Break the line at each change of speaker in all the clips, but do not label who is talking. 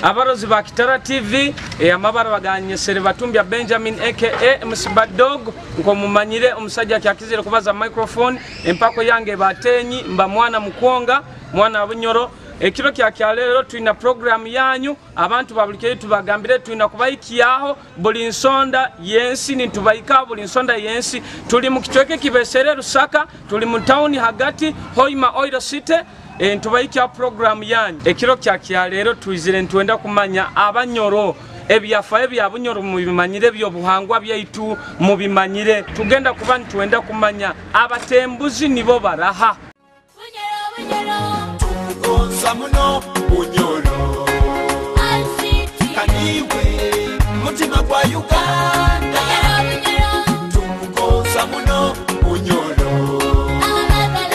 Abarozi ba Kitara TV, amabara baganyesere Batumbya Benjamin aka MC Bad Dog, nkomumanyire omusajja kyakizire kubaza microphone, empako yange batenyi mba mwana mukwonga, mwana Bunyoro. Ekiro kya kyalero tulina program yanyu abantu babulikeye tubagambire tulina kubayikiyaho buli nsonda yensi nitubayika buli nsonda yensi. Tuli mu kichweke kibesere Lusaka, tuli mu town hagati Hoima Oil City. Ntubayikia program yanyu. Ekiro kya kyalero tuizire ntwenda kumanya abanyoro ebyafa ebya Bunyoro mubimanyire byobuhangwa byaitu mubimanyire. Tugenda kuba ntwenda kumanya abatembuzi nibo baraha.
Tugonza muno Bunyoro kaniwe mutima gwa Uganda. Tugonza muno Bunyoro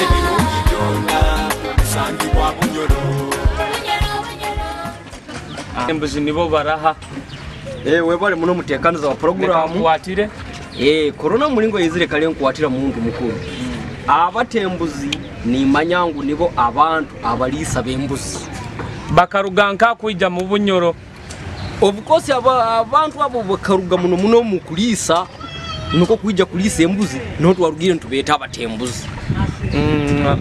ebirungi byonna bisangibwa Bunyoro.
Embuzi nibo baraha.
Webale muno mutekaniza wa programu.
Nkwatire.
Corona mulingo yizire kale nkwatira muntu mukuru. Abatembuzi ni manyangu nibo abantu abalisa bembuzi.
Bakaruga nka kuija mu Bunyoro.
Of course abantu abo bakaruga muno muno mu kulisa nuko kuija kulisa embuzi no twarugire ntubeta abatembuzi.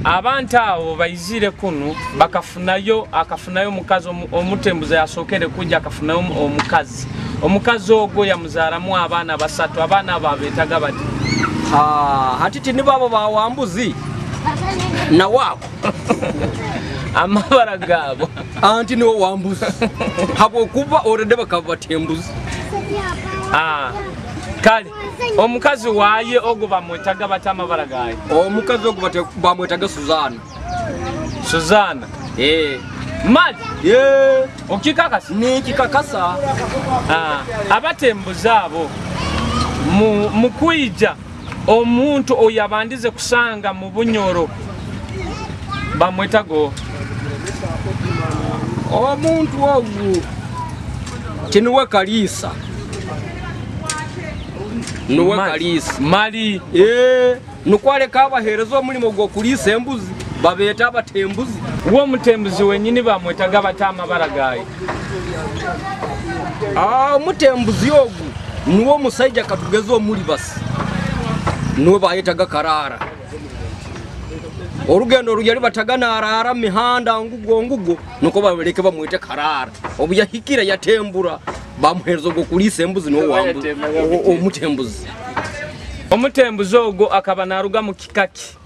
Abantu abo baizire kunu bakafunayo akafunayo omukazi omutembuzi yasokere kuja akafunayo omukazi. Omukazi ogwo yamuzaramu abaana basatu, abaana babetaga bati.
Hatiti ni babo bawambuzi na wako
amabara gabo
anti niwo wambuzi habwokuba orede bakabatembuzi.
Kale omukazi waye ogwo bamwetaga bati amabara gaye.
Omukazi ogwo bamwetaga Suzana.
Suzana. Mali. Okikakasa?
Nikikakasa.
Abatembuzi abo mu kuija omuntu oyabandize kusanga mu Bunyoro bamwetago.
Omuntu ogu tinuwe kalisa. Nuwe kalisa.
Mali.
Nukwale kabahereza omulimo gwo kulisa embuzi babeta abatembuzi.
Uwo mutembuzi wenyini bamwetaga batama baragaye.
Mutembuzi ogu nuwo musajja katugeza omuli basi. Nuwe bayetaga karara. Orugendo rugeri batagana arara mihanda ngugo ngugo nuko babereke bamwete karara. Obu yahikira yatembura bamuhereza ogwo kulisa embuzi nuwo wambuzi omutembuzi.
Omutembuzi ogwo akaba naruga mu kikaki.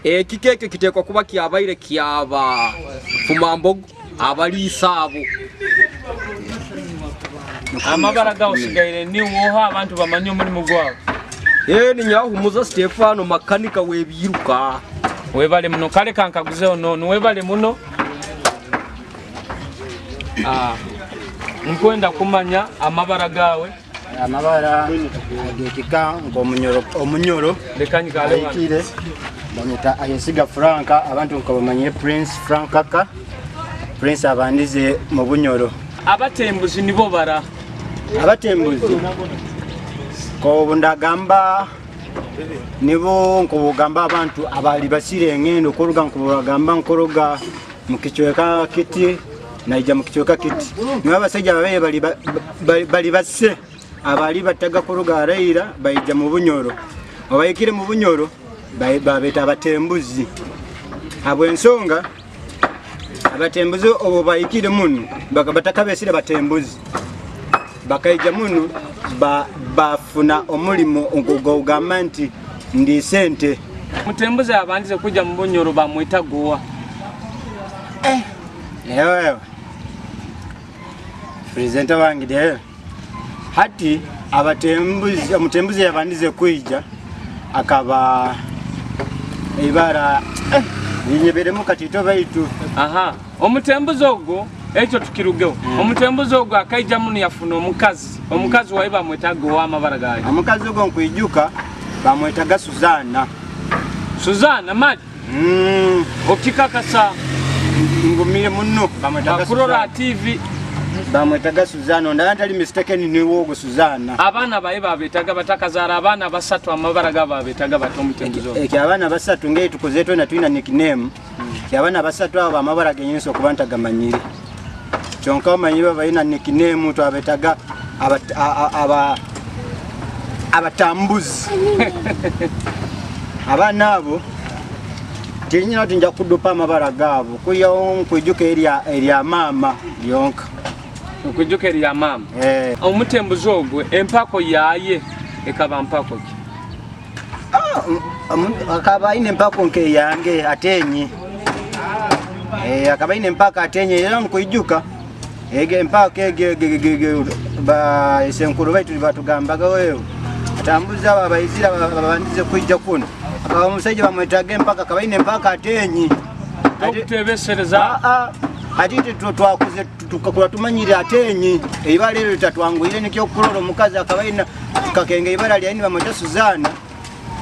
Kikeke kitekwa kuba kyabaire kyaba fumambogo abalisa abo.
Amabara gawo sigaire ni woha abantu bamanye omulimu gwawo.
Ni Nyahumuza Stefano makanika webiruka.
Webale muno kale kankaguzeho no webale muno. Nkwenda kumanya amabara gawe.
Amabara agekika ngo omunyoro
lekanyikale
akire banyeta Ayesiga Franka abantu nkabamanye Prince Frankaka Prince abandize mu Bunyoro.
Abatembuzi nibo bara.
Abatembuzi ko bundagamba nibo nkobugamba abantu abali basire engendo koruga nkobugamba nkoroga mu kichweka kiti naija mu kichweka kiti nibo abasajja babaye bali basse abali bataga koruga araira baija mu Bunyoro obayikire mu Bunyoro babeta abatembuzi. Habwensonga abatembuzi obo bayikire munu bakabatakabesire batembuzi bakaija munu bafuna omulimo ogugamba nti ndi sente.
Mutembuzi abandize kuja mu Bunyoro bamwita gowa.
Ewe presenter wange de hati abatembuzi omutembuzi yabandize kuija akaba ibara ninyeberemu katito baitu.
Omutembuzi ogwo ekyo tukirugeho. Omutembuzi ogwo akaija muno yafuna omukazi. Omukazi waye bamwetaga ow'amabara gaye.
Omukazi ogwo nkwijuka bamwetaga Suzana.
Suzana mali. Okikakasa
ngumire muno bamwetaga
Suzana. TV
bamwetaga Suzana ndantali mistaken ni wogo Suzana.
Abaana baye babetaga batakazara abaana basatu amabara gababetaga batomutembuzo.
Eki abaana basatu ngei tukoze twena twina nickname. Ki abaana basatu abo amabara genyinso kubanta gamanyire. Kyonka omanyi bo balina nickname, twabetaga abatambuzi. Abaana abo tinyina tinja kudupa amabara gaabo, kuyaho nkwijuka erya maama lyonka.
Okwijuka erya maama. Omutembuzi ogwe empako yaye ekaba mpako ki?
Akaba aine empako nkeyange atenyi. Akaba aine empako atenyi, era nkwijuka ege empako ege ba esenkuru baitu batugambaga wewe atambuza aba abaizira babandize kwijja kuno. Akaba omusajja bamwetaga empaka, akaba aine empaka atenyi.
Okutebesereza.
Ati twakuze tukakula tumanyire atenyi. Eibara eryo litatwanguhire, nikyo kurora omukazi akaba aine kakenge ibara lyaini bamweta Suzana.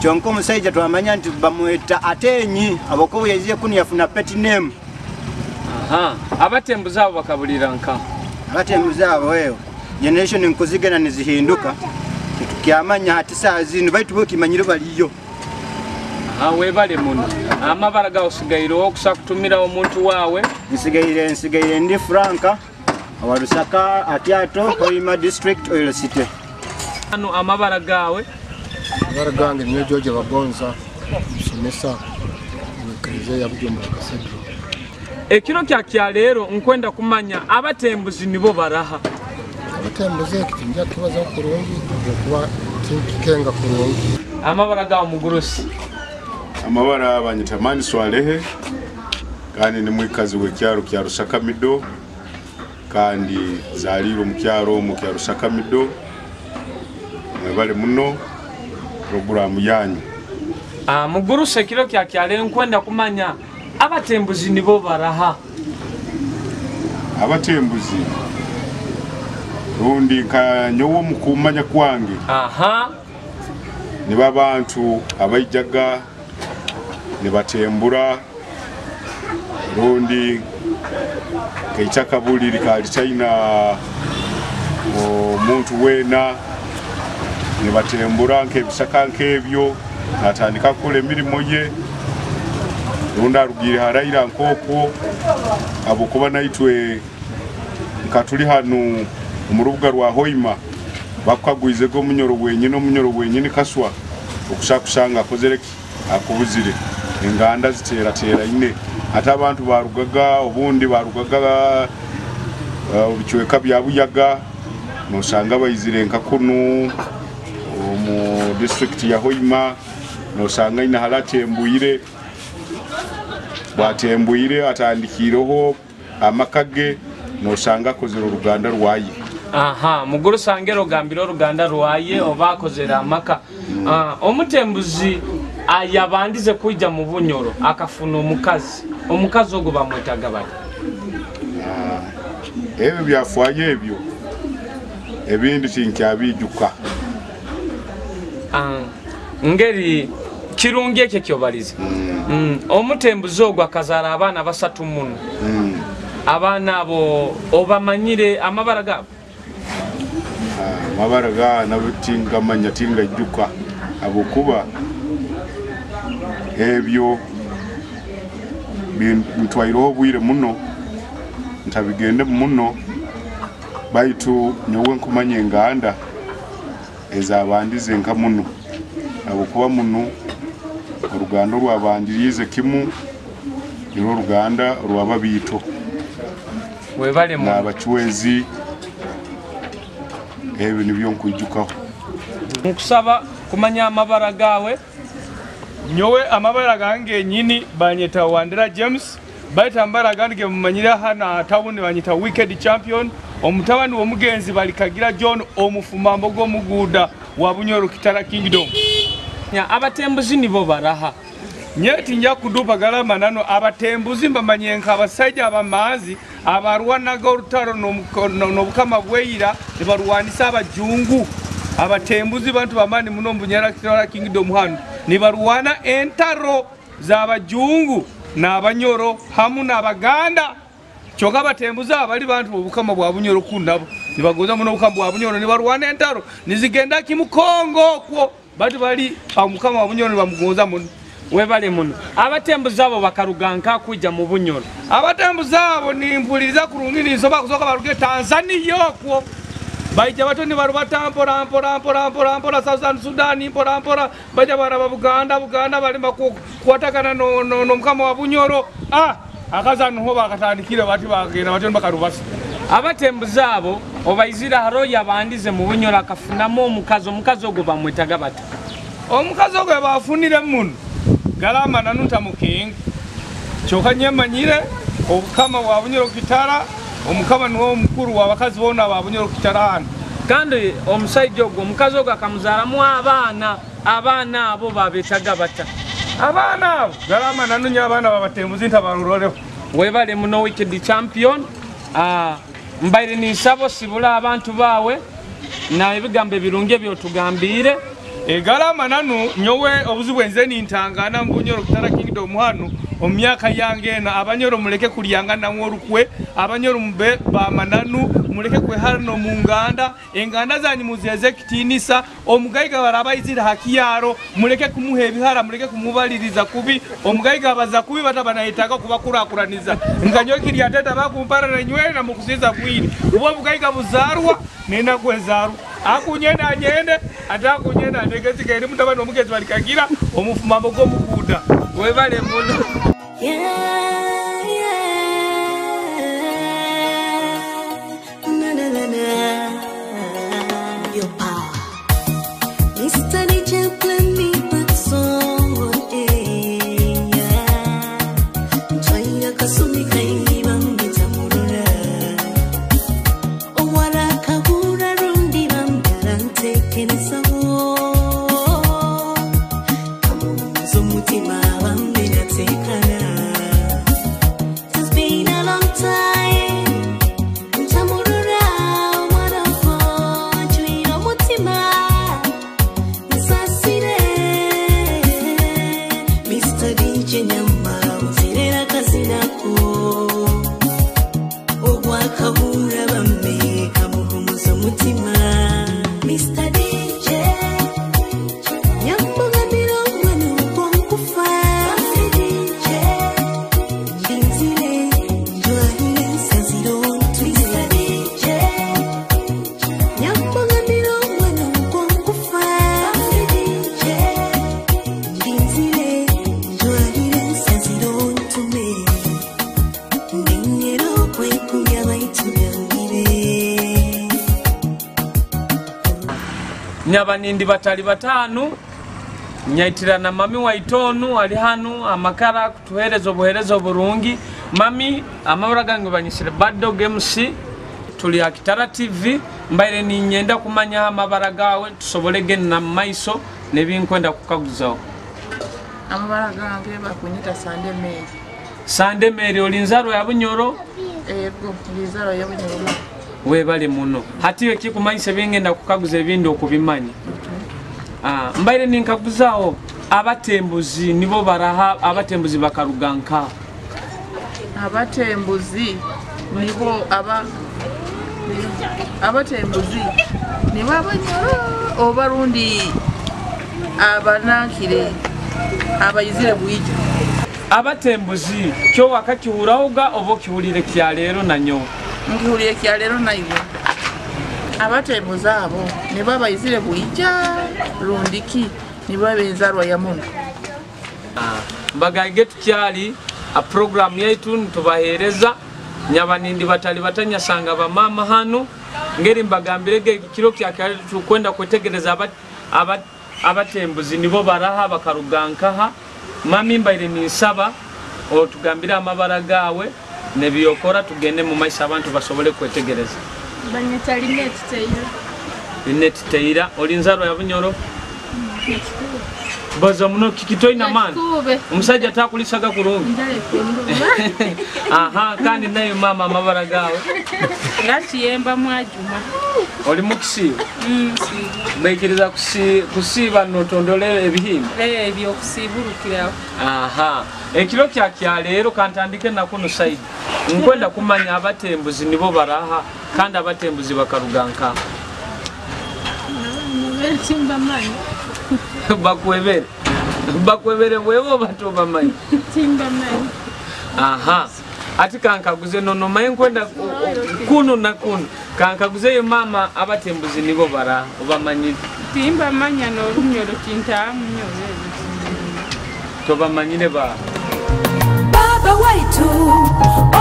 Kyonka omusajja twamanya nti bamweta atenyi, abakobo yaizire kunu yafuna pet name.
Abatembuzi abo bakabulira nka?
Abatembuzi abo wewe generation nkuzigena nizihinduka, tukyamanya hati saa zino baitu bo kimanyire baliyo.
Webale muno. Amabara gawe osigaire okusa kutumira omuntu wawe?
Nsigaire ndi Franka wa Lusaka Atyato, Hoima District, Oil City.
Ano amabara gawe?
Amabara gange niyo George Bagonza, musomesa mu Eklezia ya Bujumbura Cathedral.
Ekiro kya leero nkwenda kumanya abatembuzi nibo baraha.
Abatembuzi ekitinja kibaza kurungi okuba tinkikenga kurungi.
Amabara gawe mugurusi?
Amabara banyita Mani Swalehe, kandi ni mwikazi w'ekyaro kya Rusaka Mido, kandi zalirwe mu kyaro mu kya Rusaka Mido. Mwebale muno programu yanyu.
Mugurusi ekiro kya leero nkwenda kumanya abatembuzi nibo baraha.
Abatembuzi rundi nka nyowe mukumanya kwange. Niba bantu abaijaga nibatembura rundi keichakabuli likali China omuntu wena nibatembura nk'ebisaka nk'ebyo natandika kukola emirimo ye rundi arugire haraira nkokwo abokuba naitwe nkatuli hanu omu rubuga rwa Hoima bakukagwizego omunyoro wenyine, omunyoro wenyine kaswa okusakusanga akozereki akubuzire enganda ziterateraine ate abantu barugaga obundi barugaga obichweka bya Buyaga nosanga bayizire nka kunu omu district ya Hoima nosanga ina halatembuyire batembuyire atandikireho amakage nosanga akozera oruganda rwaye.
Muguru sangero gambira oruganda rwaye oba akozera amaka. Omutembuzi ayabandize kuija mu Bunyoro akafuna omukazi. Omukazi ogwo bamwetaga bati?
Ebyo byafwaye ebyo ebindi tinkyabijuka.
Ngeri kirungi ekyo kyobalize. Omutembuzi ogwo akazaala abaana basatu muno. Abaana abo obamanyire amabara gaabo?
Amabara ga nabo tingamanya tingaijuka abokuba ebyo bintwaireho obwire muno ntabigende muno baitu nyowe nkumanya enganda ezabandize nka muno abokuba muno oruganda rwabandirize kimu nirwo oruganda rw'ababiito.
Webale muno.
N'abacwezi ebyo nibyo nkwijukaho.
Nkusaba kumanya amabara gawe.
Nyowe amabara gange nyini banyeta Wandera James, baita amabara gange mumanyira hana town banyeta Wicked Champion, omutabani w'omugenzi balikagira John omufumambo gw'omuguuda wa Bunyoro Kitara Kingdom.
Abatembuzi nibo baraha.
Nyeti nja kudupa galama nano abatembuzi mbamanye nka abasajja abamanzi abarwanaga orutaro n'obukama bweira nibarwanisa abajungu. Abatembuzi bantu bamani muno mu Bunyoro Kitara Kingdom hano nibarwana entaro z'abajungu n'abanyoro hamu n'abaganda. Kyokka abatembuzi abali bantu obukama bwa Bunyoro kunabo nibagoza muno obukama bwa Bunyoro nibarwana entaro nizigenda kimukongo okwo bantu bali omukama wa Bunyoro nibamugonza muno.
Webale muno. Abatembuzi abo bakaruga nka kwija mu Bunyoro.
Abatembuzi abo nimpuliriza kurungi ninsoba kusoka baruge Tanzania okwo. Baija bato nibarubata mpora mpora mpora mpora mpora Southern Sudan mpora mpora baija baraba Buganda Buganda balima kuwatakana no mukama wa Bunyoro. Akaza nuho bakatandikire bati bagenda bato bakarubasa.
Abatembuzi abo obaizira haro yabandize mu Bunyoro akafunamo omukazi ogwo bamwetaga bata.
Omukazi ogwo bafunire muno. Galama nanunta mukinga. Kyoka nyemanyire obukama bwa Bunyoro Kitara, omukama niwo omukuru w'abakazi bona ba Bunyoro Kitara hano.
Kandi omusajja ogwo omukazi ogwo akamuzaramu abaana abo babetaga bata.
Abaana abo galama nanunya abaana babatembuzi ntabaruroreho.
Webale muno Wicked Champion. Mbaire ninsabo sibula abantu bawe na ebigambo ebirungi ebyotugambire.
Galama nanu nyowe obuzibu enze nintangana mu Bunyoro Kitara Kingdom hano omu myaka yange ena. Abanyoro muleke kulyanga namwe olukwe, abanyoro mube bamananu muleke kwehana mu nganda, enganda zanyu muzeze kitinisa. Omugaiga barabayizira hakiyaro muleke kumuha ebihara, muleke kumubaliriza kubi. Omugaiga abaza kubi batabanayitaga kubakurakuraniza nganyo kirya teta bakumpara na nywere na mukusiza bwini ubo omugaiga buzarwa nena kwezarwa akunyenda anyende atakunyenda ndegezike eri mutabani omugezi balikagira omufumamo gwomukuda.
Webale muno.
Na na na na. Your power. Mr. DJ play me that song, yeah. Ntwaira kasumi kaingi bambita murura. Owara kabura rundi bambara ntekerezaho. Kamuzo mutima bambira tekana. It's been a long time. Ntamurura mwarako nchwira mutima. Nsasire Mr. DJ nyama uterera kazinako. Ogwakabura bame kamuhumuza mutima. Mr. DJ nyamugambira omwana okonkufa. DJ nzire njwahire nsaziro Mr. DJ nyamugambira omwana okonkufa. DJ nzire njwahire nsaziro ntume. Nengero kwekumya baitu byangire.
Nyabanindi batali batanu nyaitirana mami waitonu ali hanu amakara kutuhereza obuhereza oburungi. Mami amabara gange banyisire Bad Dog MC, tuli ha Kitara TV. Mbaire ninyenda kumanya amabara gawe tusobole genda mu maiso nebinkwenda kukaguzaho.
Amabara gange bakunyita Sande Mary.
Sande Mary oli nzaro ya Bunyoro?
Ego, ndi nzaro ya Bunyoro.
Webale muno. Hatiyo ekikumanyisa ebingenda kukaguza ebindi okubimanya. Mbaire ninkaguzaho abatembuzi nibo baraha, abatembuzi bakaruga nka?
Abatembuzi nibo abatembuzi nibo abanyoro obarundi abanankire abayizire bwija.
Abatembuzi kyo wakakihurahoga oba okihurire kya leero nanyo?
Nkihurire kya leero naiwe. Abatembuzi abo nibo abayizire bwija rundiki nibo abenzarwa ya muno.
Mbagaige tukyali a program yaitu nitubahereza nyabanindi batali batanyasanga bamama hano ngeri mbagambirege kiro kya kale tukwenda kwetegereza abatembuzi nibo baraha bakaruga nkaha. Mami mbaire ninsaba otugambire amabara gawe nebyokora tugende mu maisha abantu basobole kwetegereza.
Banyita Linet Teira.
Linet Teira, oli nzaro ya Bunyoro? Baza muno kikitoina man. Omusajja takulisaga kurungi. Aha, kandi nayo mama amabara gawe.
Ngachiyemba mwajuma.
Oli mukisiba? Baikiriza kusiba notondole ebihimba?
Ebyokusiburukira.
Aha. Ekiro kya kya leero kantandike nakuno side. Nkwenda kumanya abatembuzi nibo baraha kandi abatembuzi bakaruga nka.
Simba manyi.
Bakwebere. Bakwebere bwebo batobamanyi.
Timbamanyi.
Aha. Ati kankaguze nono maye nkwenda kuno na kuno. Kankaguzeyo mama abatembuzi nibo bara obamanyire.
Timbamanya n'orunyoro tintamunyoro.
Tobamanyire ba.
Baba waitu,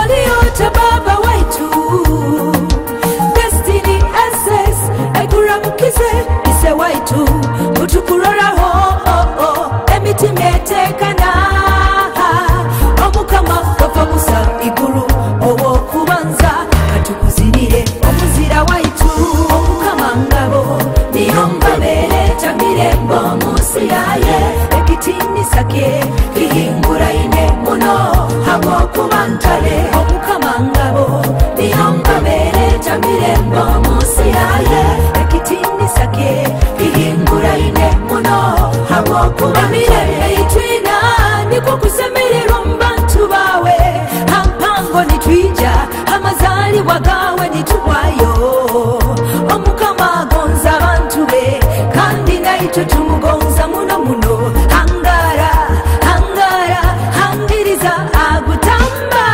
oliota baba waitu. Destiny SS, ekuramukize ise waitu. Mutukuroraho, oh, oh, emitima etekana. Omukama kava busa iguru, owokubanza katukuzirire omuzira waitu. Omukama ngabo, niyo mbabere tamirembo munsi yaye. Ekitinisa kye kihinguraine muno habwokuba ntale. Omukama ngabo, niyo mbabere tamirembo munsi yaye. Ekitinisa kye kihinguraine muno habwokuba mirembe itwina niko kusemererwa mu bantu bawe. Hampango nitwija amazaliwa gawe nituwayo. Omukama agonza abantu be kandi naitwe tumugonza muno muno. Hangara hangara hangiriza agutamba.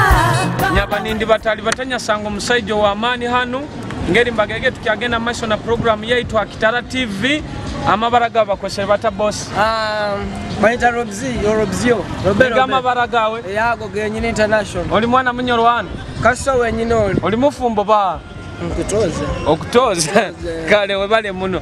Nyabanindi batali batanyasanga omusajja ow'amaani hano ngeri mbagege tukyagenda maiso na program yaitu Akitara TV. Amabara gawe bakwesere bata boss?
Bayita Robzi, yo Robzio. Robert.
Amabara gawe?
Yago genyini international.
Oli mwana munyoro wanu?
Kaso wenyini oli.
Oli mufumbo ba?
Nkutoza.
Okutoza. Kale webale muno.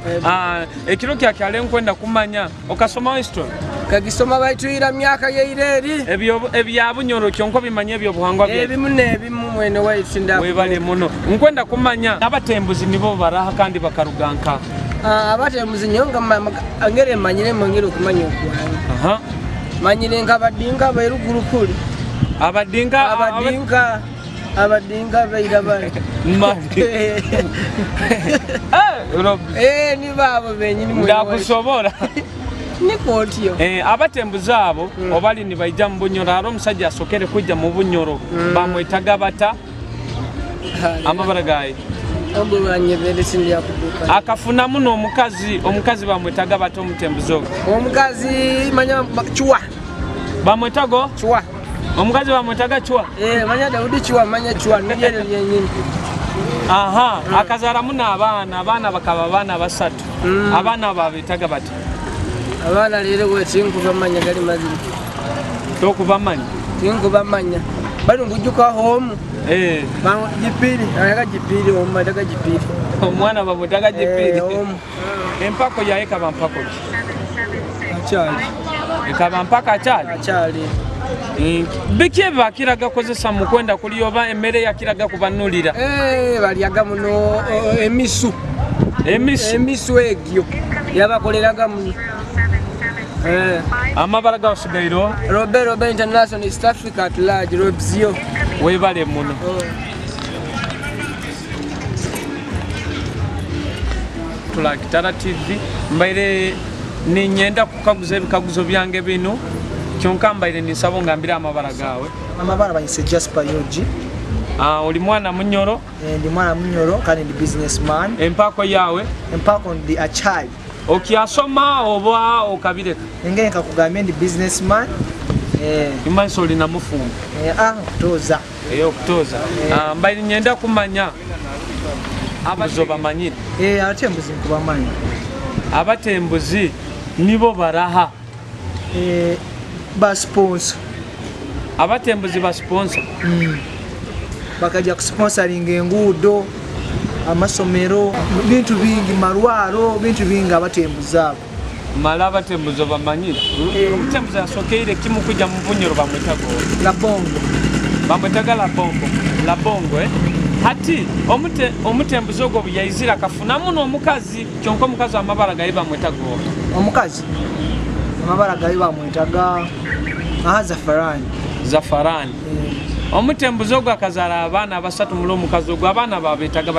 Ekiro kya kyale nkwenda kumanya okasoma history.
Kagisoma baitwira myaka yeireri.
Ebyo ebya bunyoro kyonko bimanye ebyo buhangwa bye.
Ebimu nebimu mwene waitinda.
Webale muno. Nkwenda kumanya abatembuzi nibo baraha kandi bakaruganka.
Abatembuzi nyonga angere manyire mangire okumanya okwange.
Aha.
Manyire nka badinka bairuguru kuli.
Abadinka
abadinka abadinka baira bali. Ni babo benyini mwene.
Ndakusobora.
Niko otyo.
Abatembuzi abo obali nibaija mu bunyoro aro omusajja asokere kujja mu bunyoro bamwetaga bata amabara gaye. Akafuna muno omukazi, omukazi bamwetaga bata omutembuzi ogwo.
Omukazi manya chwa.
Bamwetago?
Chwa.
Omukazi bamwetaga chwa?
Manya Daudi chwa, manya chwa nijere lyenyini.
Aha, akazara muno abaana, abaana bakaba abaana basatu. Abaana babetaga bata.
Abaana leero gwe tinkubamanya gali mazima.
Tokubamanya?
Tinkubamanya. Bali ngujuka home. Jipiri, ayaga jipiri, omadaga jipiri.
Omwana bamwetaga jipiri. Empako yaye kaba mpako ki?
Achali.
Ekaba mpaka achali?
Achali.
Biki ebakiraga kozesa mu kwenda kulyoba emmere yakiraga kubanulira?
Balyaga muno emisu.
Emisu?
Emisu egyo. Yabakoleraga muno.
Amabara gawasigairo?
Robert Robert International East Africa at large, Robzio.
Webale muno. Tula Kitara TV mbaire ninyenda kukaguza ebikaguzo byange bino kyonka mbaire nisabo ngambira amabara gawe.
Amabara bayise Jasper Yoji.
Oli mwana munyoro?
Ndi mwana munyoro kandi ndi businessman.
Empako yawe?
Empako ndi achali.
Okyasoma oba okabireka?
Engeri nkakugambye ndi businessman.
Imanso olina mufumbo?
Okutoza.
Okutoza. Mbaire nyenda kumanya abazo bamanyire.
Abatembuzi nkubamanyi.
Abatembuzi nibo baraha?
Ba sponsor.
Abatembuzi ba sponsor?
Bakajja kusponsoringa enguudo, amasomero, bintu bingi, marwaro, bintu bingi abatembuzi abo.
Mala abatembuzi bamanyire. Omutembuzi asokeire kimu kujja mu bunyoro bamwetaga
Labongo.
Bamwetaga Labongo. Labongo Hati omutembuzi ogwo yaizira akafuna muno omukazi kyonka omukazi amabara gaye bamwetaga.
Omukazi amabara gaye bamwetaga Zafarani.
Zafarani. Omutembuzi ogwo akazara abaana basatu mulo omukazi ogwo abaana babetaga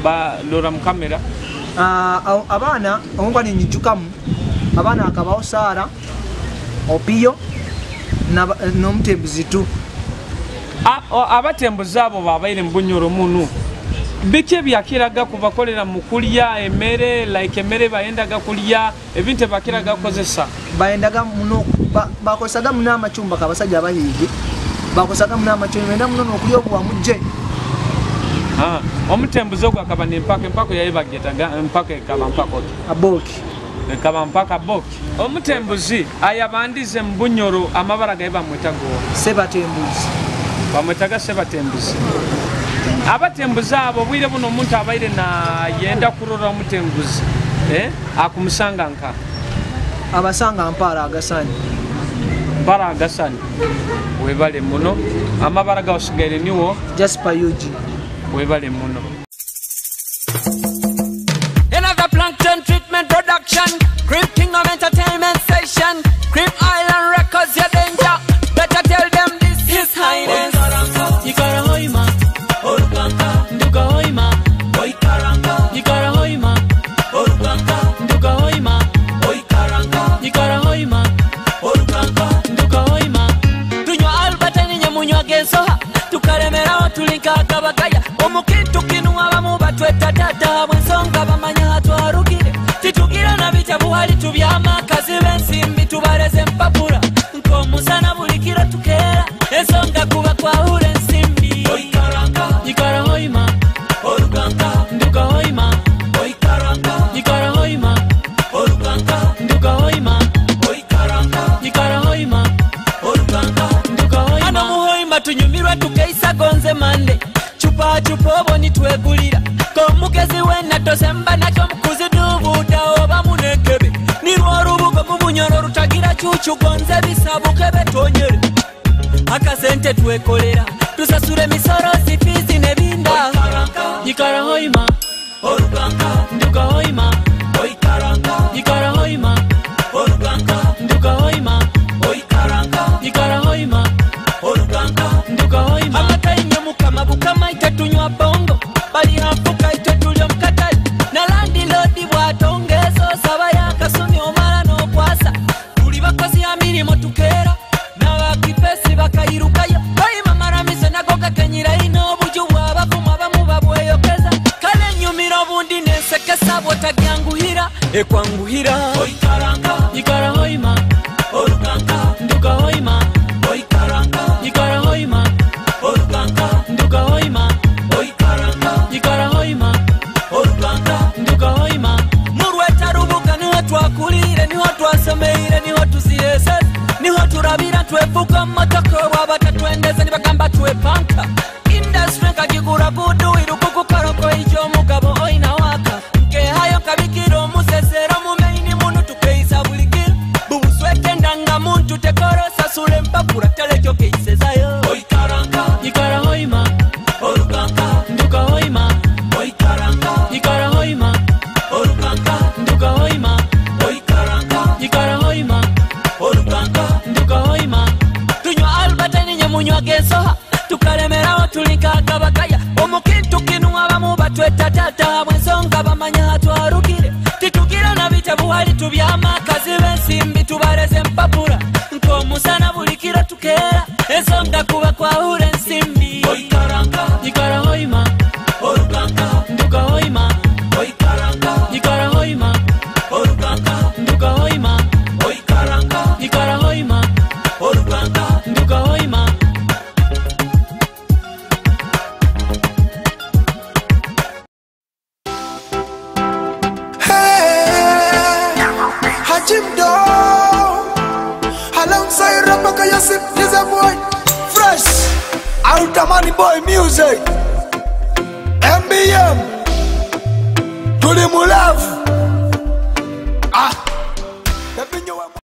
balora mu kamera.
Abaana omukwa ninyijukamu abaana akabaho Sara Opiyo n'omutembuzi tu.
Abatembuzi abo babaire mu bunyoro munu Biki ebyakiraga kubakolera mu kulya emmere, like emmere bayendaga kulya, ebintu ebakiraga kukozesa?
Bayendaga muno, bakozesaga muno amacumba kabasajja abahiigi, bakozesaga muno amacumba, benda muno n'okulya obuwamujje.
Omutembuzi ogwo akaba n'empaka, empaka yaye bagetaga, empaka ekaba mpaka ki?
Aboki.
Ekaba mpaka aboki. Omutembuzi ayabandize mu Bunyoro amabara gaye bamwetaga owa?
Sebatembuzi.
Bamwetaga Sebatembuzi. Abatembuzi abo obwire buno omuntu abaire nayenda kurora omutembuzi, akumusanga nka?
Abasanga mpara agasani.
Mpara agasani. Webale muno. Amabara gawasigaire niwo?
Jasper Yuji.
Webale muno.
Another Plankton Treatment Production, Crip King of Entertainment Station, Crip Island Records, your danger. Better tell them this, His Highness. Ikara hoima, Orukanka, Nduka hoima, Oikaranka, Ikara hoima, Orukanka, Nduka hoima, Oikaranka, Ikara hoima, Orukanka, Nduka hoima. Tunywa Albert ninye munywa gensoha, tukaremeraho tulinka akabagaya. Omukintu kinu abamu batweta tata, bwensonga bamanya hatwarukire. Titugira na bitabu hali tubyama, kazi b'ensimbi tubareze empapura. Nk'omusana buli kiro tukeera, ensonga kuba kwahura ensimbi. Oikaranka, ikara hoima, Orukanka, nduka hoima, Oikaranka, ikara hoima, Orukanka, nduka hoima, Oikaranka, ikara hoima, Orukanka, nduka hoima. Hano muhoima tunyumirwa tukeisa gonze mande. Chupa chupa obo nitwegulira. Komugezi wena tosemba nakyo mukuzidubuda oba munekebe. Nirwo rubugo mu Bunyoro rutagira cucu gonze bisabuke betonyere. Akasente twekolera tusasure emisoro zifizi nebinda. Ikara hoima, Orukanka, nduka hoima, Oikaranka, ikara hoima, Orukanka, nduka hoima, Oikaranka, ikara hoima, Orukanka, nduka hoima. Amata inyo mukama bukama ite tunywa bongo, bali hafuka ite tulyo mkatali. Na landilodi bwatongezo saba yakasumi omala n'okwasa. Tuli bakozi ya mirimo tukeera, n'abakipesi bakayirukayo. Bayima maramizo nago gakenyira ino obuju bw'abavuma abamu babweyokeza. Kale nyumira obundi n'ensekesa bw'otagyanguhira, ekwanguhira. Oikaranka, ikara hoima, Orukanka, nduka hoima, Oikaranka, ikara hoima, Orukanka, nduka hoima, Oikaranka, ikara hoima, Orukanka, nduka hoima. Murweta rubuga niho twakulire, niho twasomeire, niho tuziyeseze, niho turabira twefuka motoko wabatatwendeze nibagamba twepanka. Industry nkagigura gudu irukuku koroko ijo omugabo oina waka. Nkehayo nkabikira omusesero mumeini munu tukeisa buli kiro. Bubusweke ndanga muntu tekorosa sule empapura telekyo keisezayo. Oikaranka, ikara hoima, Orukanka, nduka hoima, Oikaranka, ikara hoima, Orukanka, nduka hoima, Oikaranka, ikara hoima, Orukanka, nduka hoima. Tunywa Albert ninye munywa gensoha, tukalemeraho tulinka akabakaya. Omukintu kinu abamu batweta tata, bwensonga bamanya hatwarukire. Titugira na bitabu hali tubyama, kazi b'ensimbi tubareze empapura. Nk'omusana buli kiro tukeera, ensonga kuba kwahura ensimbi. Oikaranka, ikara hoima, Orukanka, nduka hoima, Oikaranka, ikara hoima, Orukanka, nduka hoima, Oikaranka, ikara hoima, Orukanka, nduka hoima.
Hey, Hajim Do, alongside Rebecca Yosip, is a boy, fresh, Altamani Boy Music, MBM, Tulimulav, ah.